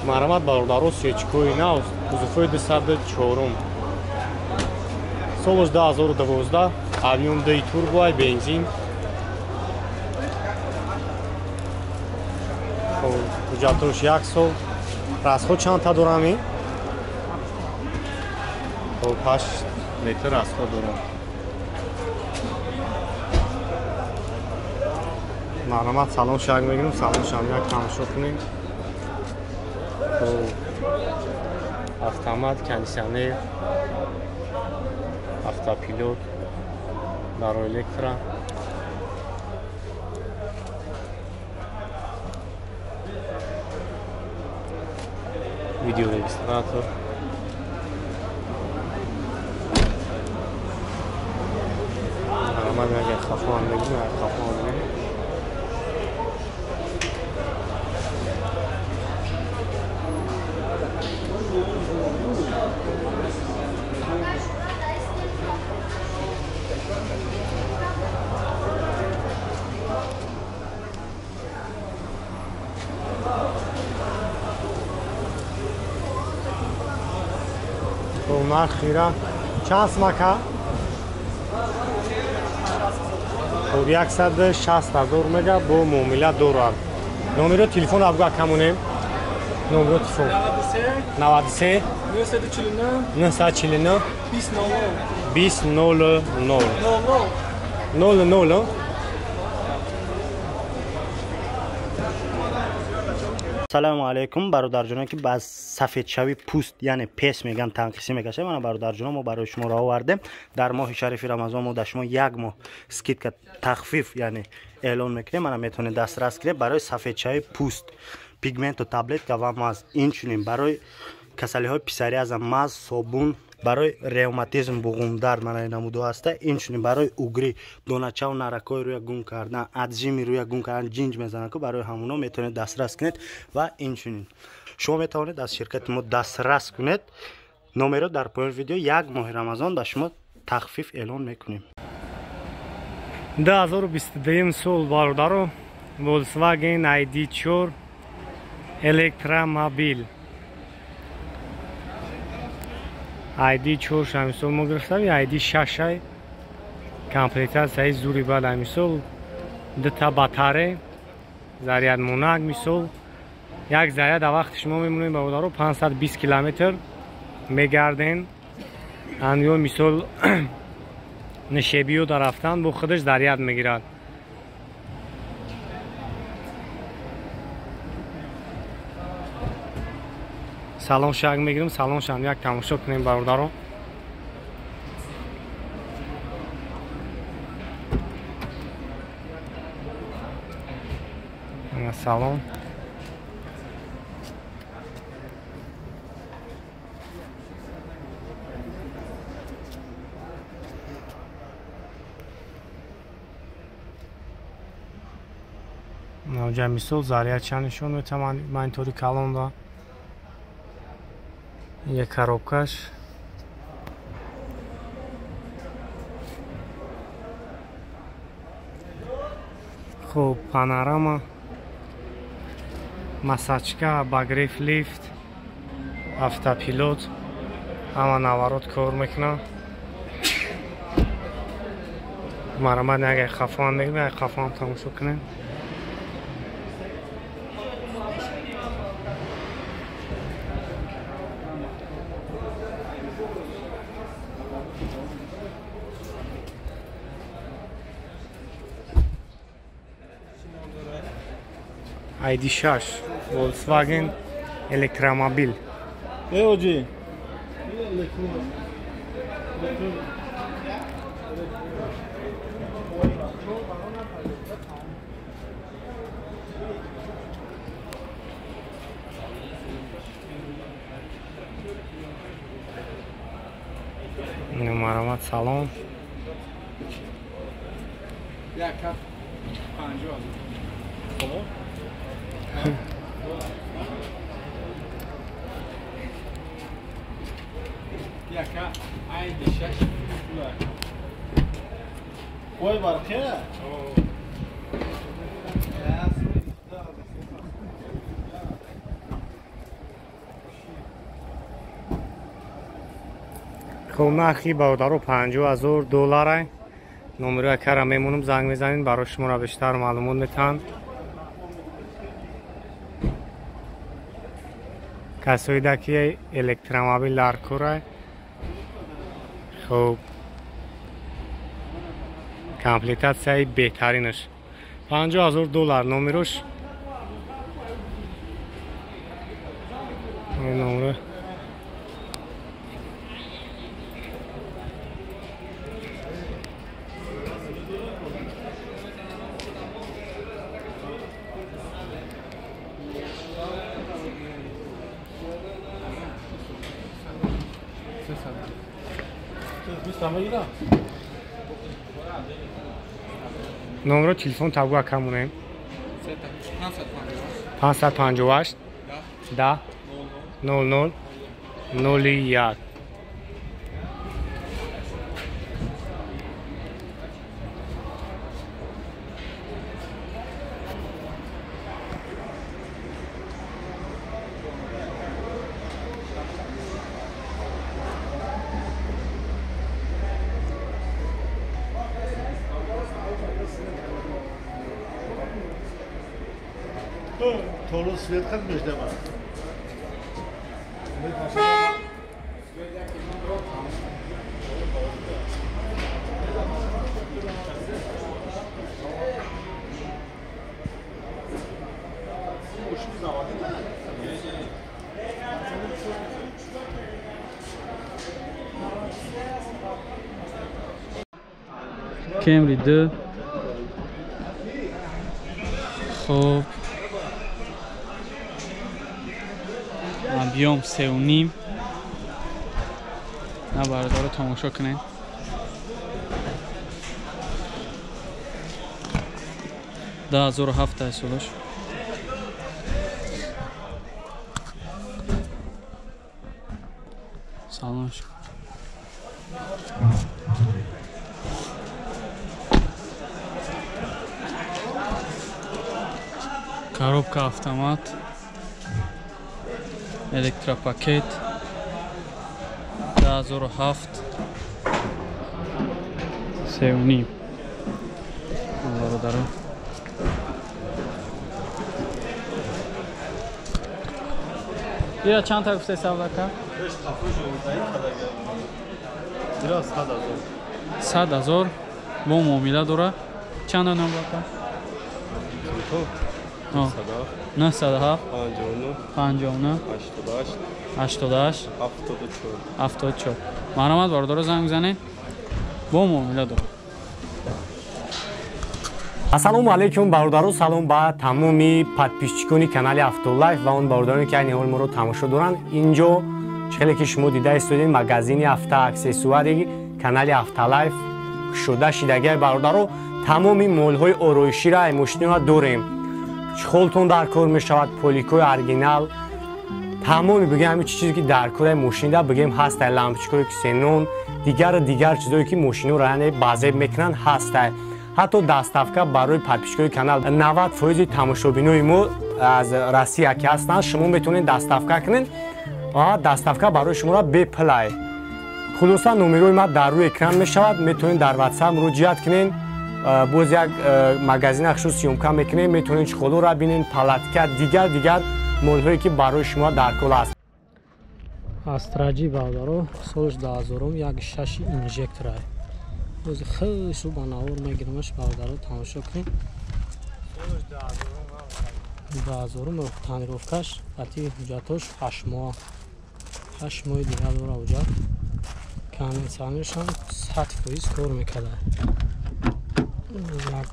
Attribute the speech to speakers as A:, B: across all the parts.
A: Марҳамат бародаро, сечкои нав, кузовҳои 204, солаш 2012, объем 2 турбо, бензин. Ҳуҷҷатош 1 сол. Расход чандта дорам ин? 8 литр расход дорам. Марҳамат, салон шак мегирем, салон шам як тамошо кунем. Автомат, кондиционер, автопилот, даро электро. Видеорегистратор. Марҳамат, агар хафо мегирем, агар хафо мегирем. Нархира чанд смака? Хоб, 160 000 мега бо муомила дорад. Номеро телефон абга камонем. Номеро телефон 93 949 20 00 00.
B: Салому алейкум бародарҷонон, ки ба сафедшавии пӯст, яъне пес меган, танқисӣ мекашад. Мана бародарҷонон, мо барои шумо ро овардем. Дар моҳи шарифи Рамазон мо дар шумо як моҳ скидка, тахфиф, яъне эълон мекунем. Мана метавонед дастрас кунед барои сафедшавии пӯст, пигменту таблетка ва маз. Инчунин барои касалиҳои писариаза маз, собун, барои ревматизм, буғумдард, мана намудо ҳаста. Инчунин барои угрӣ, доначаву наракҳои рӯя гум кардан, аджими рӯя гум кардан, ҷинҷ мезананд, ку барои ҳамуно метавонед дастрас кунед. Ва инчунин шумо метавонед аз ширкати мо дастрас кунед. Номеро дар поёни видео. Як моҳи Рамазон ба шумо тахфиф эълон мекунем.
A: 2022 сол бародаро, Volkswagen ID4 электромобил. ID4 ҳамисол мо гирифтам, ID6 комплектатсияи зури бад ҳамисол, дута батаре, зарядмонак, мисол як заряд дар вақти шумо мемонем бародаро 520 километр мегарден. Ё мисол нишебиё дар рафтан бо худаш заряд мегирад. Салон шак мегирем, салон шам як тамошо кунем бародаро. Салон. Навҷа мисол заряд чанд нишон метавон монитори калон да. Як коробкаш. Хуб, панорама, масачка, багреф лифт, автопилот, ҳама наворот кор мекунад. Марҳамат, агар хафоам мегирем, агар хафоам тамошо кунем. ID6 Volkswagen электромобил.
C: Оҷи.
A: Марҳамат, салом.
C: 150. Ой, барқия?
A: Хоб нархи бародаро 50,000 доллар. Номеро якара мемонам, занг мезанед, барои шуморо бештар маълумот метаҳанд. Касоида ки электромобил дар кора. Хоб комплектатсияи беҳтаринаш 50,000 доллар номерош. Номеро номеро телефон табгӯ акамонем 558 10 00 01.
C: Tolu свет хат междама.
D: Camry 2. خب بیام 3.5 نه برادر تماشا کنین. 2007 سالش. سلامش. Коробка автомат, электропакет, 2007, 3.5. Бародаро. Ира чанд та гуфте савлака?
C: Ира 100,000.
D: 100,000 бо муомила дора. Чанд номбака? 907 59 88 74. Марҳамат бародаро, занг бизанед, бо муомила дорад.
A: Ассалому алайкум бародаро, салом ба тамоми подписчикони канали Автолайф ва он бародароне ки айни ҳол моро тамошо доранд. Инҷо хеле ки шумо дида истодед, магазини автоаксессуари канали Автолайф кушода шидагиай бародаро. Тамоми молҳои ороиширо ай мошинро дорем. Чхолтон дар кор мешавад, поликои оригинал, тамоми бигем ҳамин чизе ки дар кори мошинда бигем ҳастай, лампочкаҳое ки ксенон, дигар чизое ки мошинро яъне базеб мекунанд ҳастай. Ҳатто доставка барои подписчикои канал 90% тамошобинои мо аз Россия ки ҳастанд, шумо метавонед доставка кунед ва доставка барои шуморо бепулай. Хулоса номерои ма дар рӯи экран мешавад, метавонед дар WhatsApp муроҷиат кунед. Боз як магазин хушус съёмка мекунем, метавонед чхолоро бинед, палатка, дигар молҳое ки барои шумо дар кор аст.
E: Астраҷи бародаро, солш 2000 1.6 инжектора. Боз хеле ба навор мегирамаш бародаро, тамошо кунед. 2000 тонировкаш, қати ҳуҷҷатош 8 моҳ. 8 моҳи дигар дора ҳуҷҷат. Кондитсионершам 100% кор мекарда. Як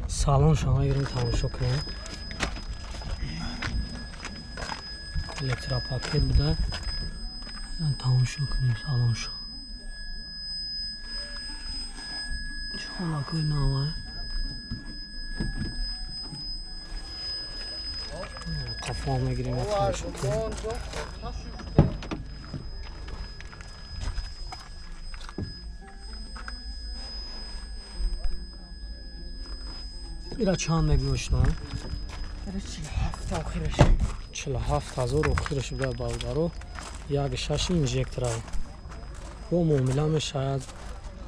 E: салон шама гирем тамошо кунем. Электропакет буда. Тамошо кунем салоншо. Чолакои нава. Қафо мегирем тамошо кунем. Ира чанд мегӯшна?
F: 47 охираш.
E: 47,000 охираш буда бародаро. 1.6 инжектора. Бо муомила мешавад,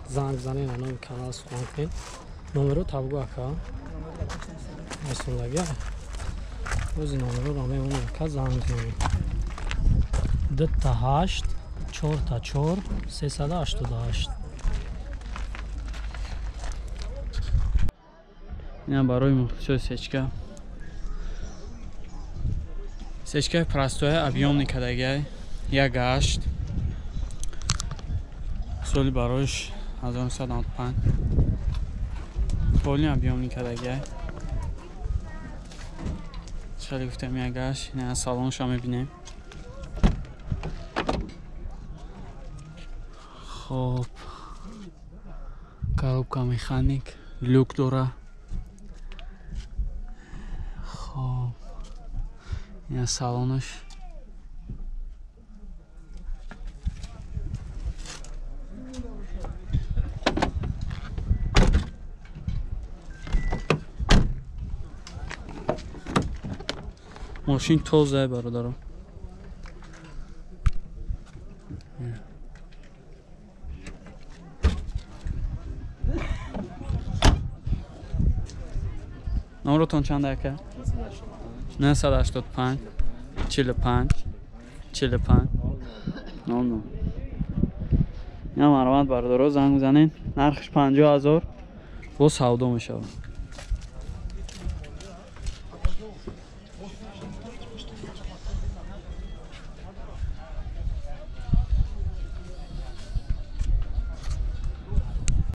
E: занг занен, аноми канал сухан кунед. Номеро табгу ака. Расондагӣ. Ози номероро мемонем ака, занг мезанем. 2 8 4 4 388.
D: Ина барои мухлисои сечка. Сечкаи простоя объёмный кадагай 1.8, соли бароиш 1995, полный объёмный кадагай. Хеле гуфтем 1.8. Ина салонша мебинем. Хоб, коробка механик, люк дора. Хоб, ина салонаш. Мошин тозае, бародаро. Номротон чанд ака? 985 45 45 00. Ина марҳамат, бародаро, занг бизанед. Нархш 50 000, бо савдо мешавад.